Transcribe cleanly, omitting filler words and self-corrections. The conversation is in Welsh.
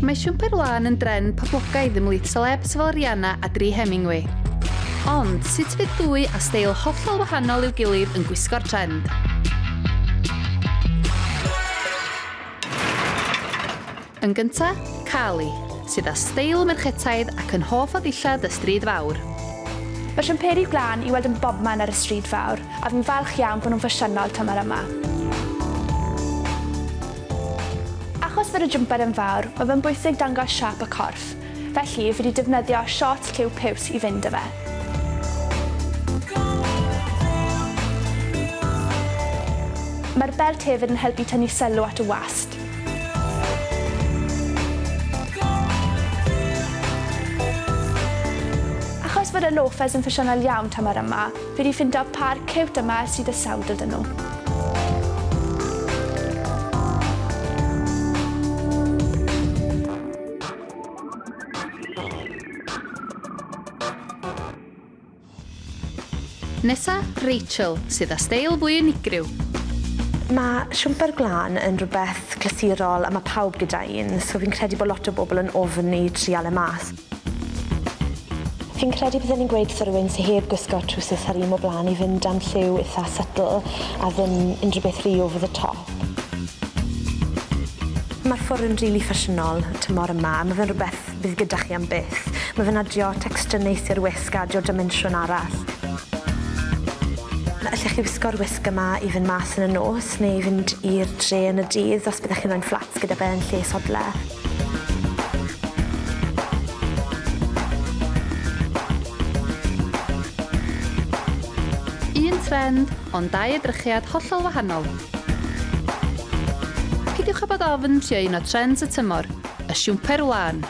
Mae siwmper wlân yn drend poblogaidd ymhlith celebs fel Rihanna a Dree Hemingway. Ond, sut fydd dwy â steil hollol wahanol i'w gilydd yn gwisgo'r trend? Yn gynta, Carly, sydd â steil merchetaidd ac yn hoff o ddillad y stryd fawr. Mae siwmperi gwlân i weld yn bobman ar y stryd fawr, a fi'n falch iawn bod nhw'n ffasiynol tymor yma. Achos fod y jwmper yn fawr, mae fe'n bwysig dangos siâp y corff. Felly, fi wedi defnyddio shorts lliw piws i fynd â fe. Mae'r belt hefyd yn helpu tynnu sylw at y wast. Achos fod y loafers yn ffasiynol iawn tymor yma, fi wedi ffindo par ciwt yma sydd â sawdl 'da nhw. Nesa, Rachel, sydd â steil fwy unigryw. Mae siwmper gwlân yn rhywbeth clasurol a mae pawb gyda un, so fi'n credu bod lot o bobl yn ofni trial e mas. Fi'n credu bydden i'n gweud wrth rhywun sydd heb gwisgo trowsus harem o blaen i fynd am lliw eitha subtle a ddim unrhyw beth rhy over the top. Mae'r ffwrn yn rili ffasiynol tymor yma, a mae fe'n rhywbeth bydd gyda chi am byth. Mae fe'n adio texture neis i'r wisg a adio dimensiwn arall. Allech chi wisgo'r wisg yma i fynd mas yn y nos neu i fynd i'r dre yn y dydd os byddech chi'n rhoi'n fflats gyda fe yn lle sodle. Un trend, ond dau edrychiad hollol wahanol. Peidiwch â bod ofn trio un o trends y tymor, y siwmper wlân.